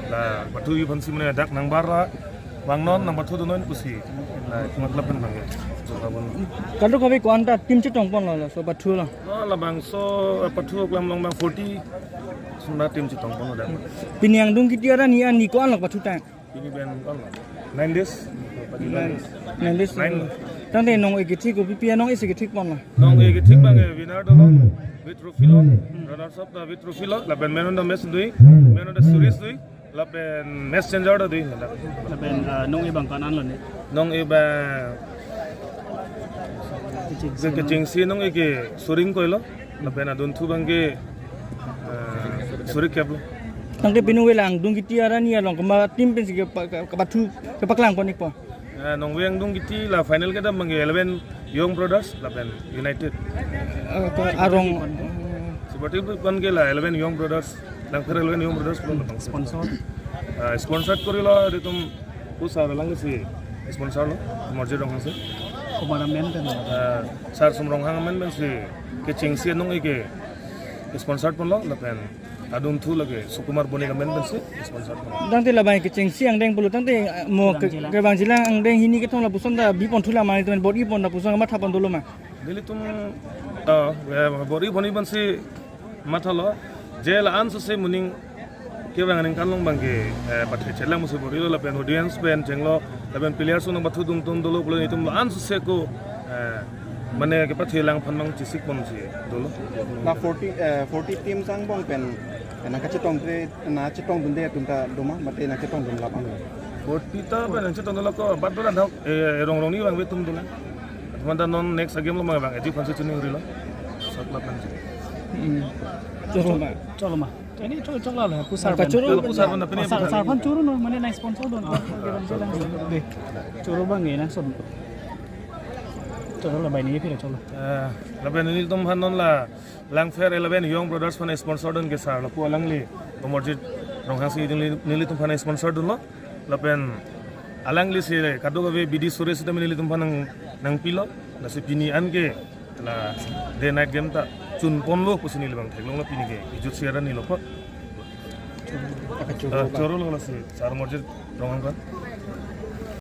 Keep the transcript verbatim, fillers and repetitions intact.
La pathu yu aphansi mane dak nangbar ra vangnon nangpathu dunnon pusi. La matla pen bang ya. So, abon. Kadokave ko-an ta team chetong ponlo, laso pathu lo. No, labangso, eh, pathu aklam along bang forty. Sunda team chetong ponlo dak. Pini angdung kiti arni, arni ko-an lo pathu tang? Pini pen ko-an lo? Nine days. Nine, nine days. Nine. Tangte nong-e kethik ko pipi, nong-e si kethik ponlo? Nong-e kethik bang, eh, winner dolo. With trophy lo. Runners up ta with trophy lo. Lapen man of the match dui. Man of the series dui. Lapen match changer ta dui. Lapen, ah, nong-e bang ko-an lo ne? Nong-e bang kechengsi nong-e ke Suring Ingkoi lo. Lapen adunthu bang ke, ah, Suri Kep lo. Tangte pini ave la angdung kiti arni along komat team pensi kepa-, ke-, kepathu, kepaklang pon-ikpo? Eh, nong-e angdung kiti la final kedam bang ke eleven Young Brothers lapen United. Eh, ko arong. Seperti itu kan ke la eleven Young Brothers, Langpher eleven Young Brothers belum datang. Sponsor? Eh, sponsor korilo, itum pusar lang si sponsor lo, Morjit Ronghang si. Kumara men kan? Eh, Sar Sum Ronghang men pensi kechengsi nong-e ke sponsor ponlo lapen adunthu lake Sukumar Bonik amen pensi sponsor ponlo. Tangte labang kechengsi angdeng pulo tangte, eh, mo ke-, kevangjilang, kevangjilang angdeng hini kethom lapuson ta bi ponthu la ma, itum bor-i pon lapuson matha pon dolo ma? Nelitum, ah, eh, bor-i pon-i pensi mathalo, je la-an sose moning kevang aningkan along bang ke, eh, pathe chelang musi bor-i lo lapen audience pen chenglo lapen players nangpathu dun dun dolo pulo itum la-an sose ko, eh, mane kepathe lang aphan bang chesik ponsi dolo. La forty, eh, forty teams angbong pen, eh, nangkachetongde, nangchetongdunde atum ta do ma, mate nangchetongdun labang? Forty ta pen nangchetongdun lo ko, bat do dan thok, eh, rong rong ni bang ve atum dolo. Manta non next game lo ma bang, eji aphansi chuning rilo. Sak lapan si. Hmm. Cholo ma. Cholo ma. Ini cholo cholo lo, pusar. Ka ban. Cholo pusar ban, pini pusar. Sar aphan cholo no, mane nang sponsor dun. De. Cholo bang, eh, nang son. Cholo la bai ni pira cholo. Eh, lapen nelitum aphan non la Langpher eleven Young Brothers aphan sponsor dun ke sar lapu alangli Komorjit Ronghang si neli, nelitum aphan sponsor dunlo. Lapen alangli si kadokave bidi sore sita nelitum aphan nang, nangpilo. Lasi pini an ke la day night game ta chun ponlo pusi neli bang theklonglo pini ke. Ijut siaran ni lo ko. Aka choro Ah, bang. Choro lo lasi Sar Morjit Ronghang aphan.